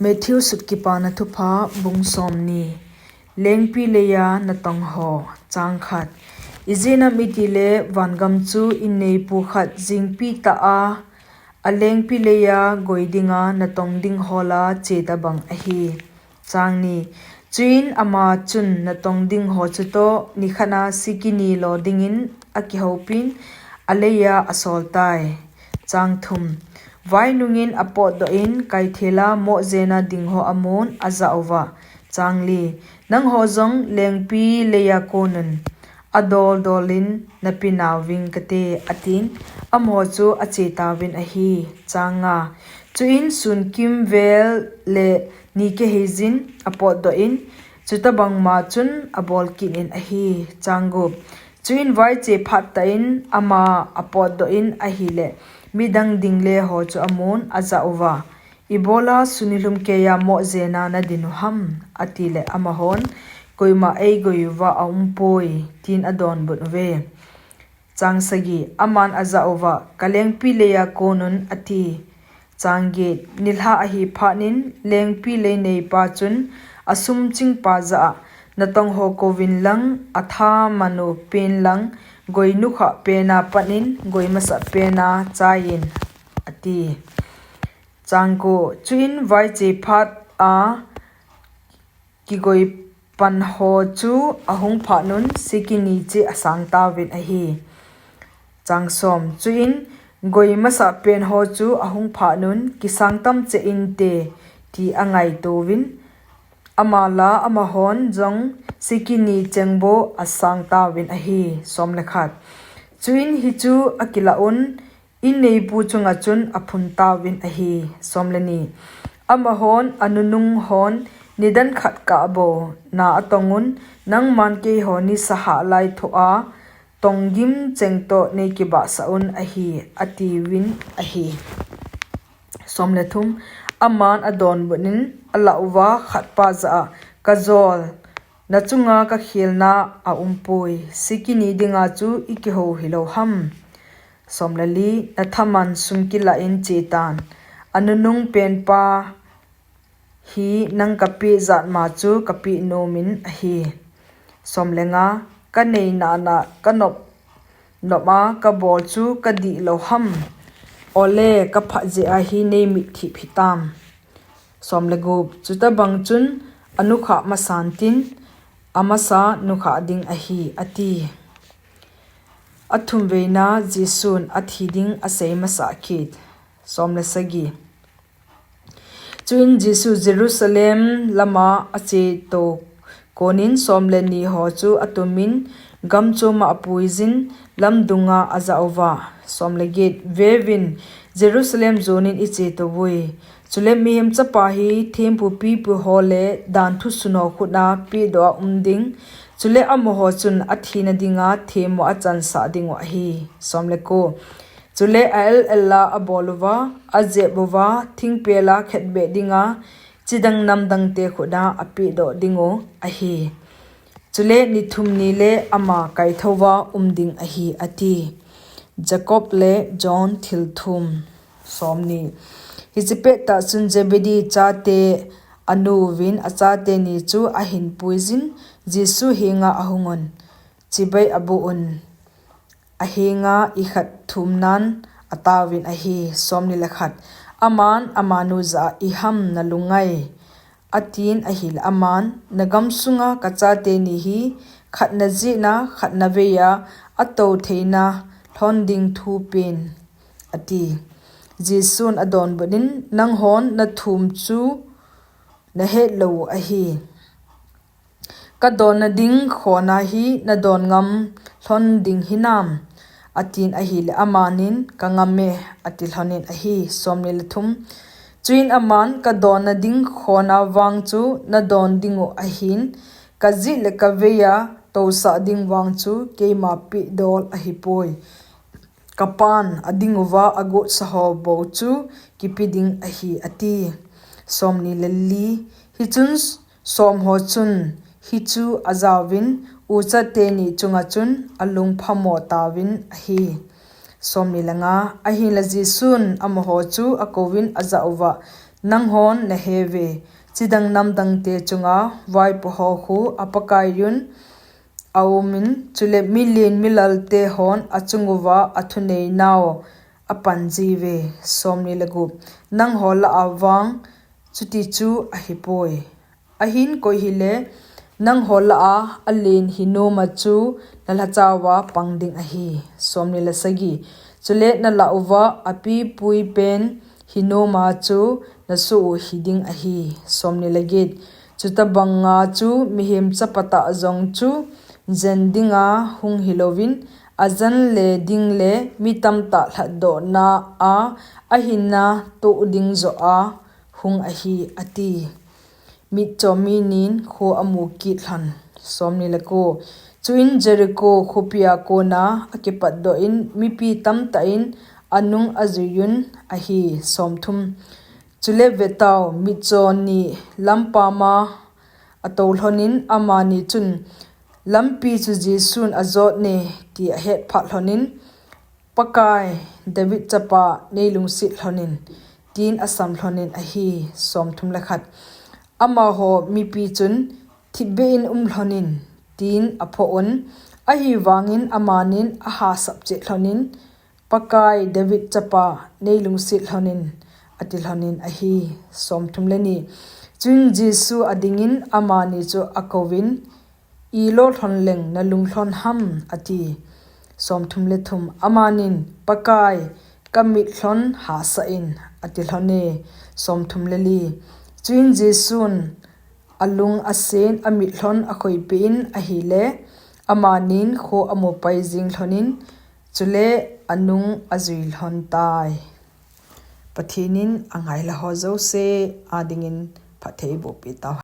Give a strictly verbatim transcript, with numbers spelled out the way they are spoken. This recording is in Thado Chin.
Matthew sut Kipana Thupha, bung somni. Lengpi leiya natong ho. Chang khat. Ijeh inem itile vangam chu inneipu khat jingpi tah a, alengpi leiya goi dinga natong ding ho lah a che tabang ahi. Chang ni. Chuin ama chun natong ding ho chutoh nikhat a sikini lo dingin akihopin, aleiya asol tai. Chang thum. Vai nungin apotdoh in, kaithel a moh jena ding ho amun, ajah uva. Chang li. Nangho jong lengpi leiya konun adol dolin nape nauving kate, atin, amaho chu ache tauvin ahi. Chang nga. Chuin sun kimvel le ni kihei jin apotdoh in, chutabang ma chun abol kit in ahi. Chang gup. Chuin vaiche phat tah in ama apotdoh in ahile, midang ding le ho chu amun, ajah uva. Ibola suni lhum keiya moh jena nadin u ham, atile amahon, koima eigoi uva aumpoi, tin adonbut uve. Chang sagi. Aman ajah uva, kalengpi leiya konun, ati. Chang get. Nilhah ahi phat in lengpi lei neipa chun asum chingpa jah a, natong ho kouvin lang, atha manu pen lang, goi nukhah pena pat in, goi masah pena chaiyin, ati. Chang ko. Chuin vaiche phat a kigoi pan ho chu ahung phat un sikini cheh asang tauvin ahi. Chang som. Chuin goi masah pen ho chu ahung phat un, kisang tam cheh inte, ti angaito uvin, ama lah a amahon jong sikini chengbou asang tauvin ahi. Som le khat. Chuin hichu akilah un, inneipu chunga chun aphun tauvin ahi. Som le ni. Amahon anunung hon, nidan khat kah bou na atong un, nangman keiho nisa hah lai thoh a tong gim cheng toh neikibahsah un ahi, atiuvin ahi. Som le thum. Aman adonbut in alah uva khatpa jah a, kajol, nachunga kakhelna aumpoi, sikini dinga chu ikihou hilou ham. Som le li. Nathaman sum kilah in che tan, anunung penpa hi nang kapeh jat ma chu kapeh nomin ahi. Som le nga. Kanei nana kanop nop a kabol chu kadih lou ham. Ole, kaphat jeh a hi neimit thip hitam. Som le gup. Chutabang chun anukhah masan tin, amasa nukhah ding ahi, ati. Athum veina Jesun athi ding asei masah kit. Som le sagi. Chuin Jesu Jerusalem lama ache tou konin som le ni ho chu atumin, gam choma apuijin, lamdunga ajah uva. Som le get. Veuvin, Jerusalem jonin iche touvui. Chule Mihem Chapa hi thempu pipu ho le danthu sun ho khut a pehdoh a um ding. Chule amaho chun athina dinga themmo achansah dingu ahi. Som le ko. Chule a-el el a abol uva, ajep uva, thingpel a khetbeh dinga chidang namdangte khut a apehdoh dingu ahi. Chule ni thum ni le ama kaithouva um ding ahi, ati. Jacob le John thil thum. Som ni. Hiche pettah chun Zebedee chate anuvin achate ni chu ahin puijin Jesu henga ahungun, chibai aboh un, ahenga ikhat thumnan ataovin ahi. Som ni le khat. Aman amanu jah a, Iham nalung ngai, atin ahile aman, Nagam sunga kachate ni hi khat na jeh a khat na vei a atou theina lhon ding thu pen, ati. Jesun adonbut in, Nanghon nathum chu nahet lou u ahi. Kadonna ding khona hi nadon ngam lhon ding hinam, atin ahile amanin, Kangam e, ati lhonin ahi. Som ni le thum. Chuin aman, Kadonna ding khona vang chu nadon dingu ahin, kajeh le kavei a tousah ding vang chu keima pehdol ahipoi. Kapan adinguva agotsah ho bou chu kipe ding ahi, ati. Som ni le li. Hichun som ho chun hichu ajaovin, ucha teni chunga chun alung phamo taovin ahi. Som ni le nga. Ahinla Jesun amaho chu akouvin ajah uva, Nanghon naheuve, chidang namdangte chunga vaipoho khu a-Pakaiyun aumin, chule milen milalte hon achunguva athuneinau apanjiuve. Nangho lah-a vang chuti chu ahipoi. Ahin koi hile, nangho lah-a alen hinoma chu nalhachauva pang ding ahi. Chule nalah uva apipuipen hinoma chu nasoh-u hiding ahi. Chutobanga chu Mihem Chapatah jong chu jen dinga hung hilouvin, ajenle dingle mi tamtah lhatdohna-a ahina toh ding joh-a hung ahi, ati. Mitcho Minin Kho Amu Kit Lhon. Chuin Jeriko khopia kona akipatdoh-in mipi tamtah-in anung ajuiyun ahi. Chule vetau, mitcho ni lampama atou lhonin, amani chun, Lampi chu Jesun ajotne, ti ahet phat lhonin, Pakai, David Chapa, neilungset lhonin, tin asam lhonin ahi. Amaho mipi chun, Thipbeh-in um lhonin, tin aphoh-un; ahivangin amanin ahasap cheh lhonin, Pakai, David Chapa, neilungset lhonin, ati lhonin ahi. Chuin Jesu adingin amani chu akouvin, Ilo lhon leng nalung lhon ham, ati. Amanin, Pakai, kamit lhon hahsah in, ati lhone. Chuin Jesun alung asen amit lhon akhoipeh-in ahile, amanin kho amupai jeng lhonin, chule anung ajui lhontai. Pathen in angailaho jouse adingin phatthei eiboh peh tau.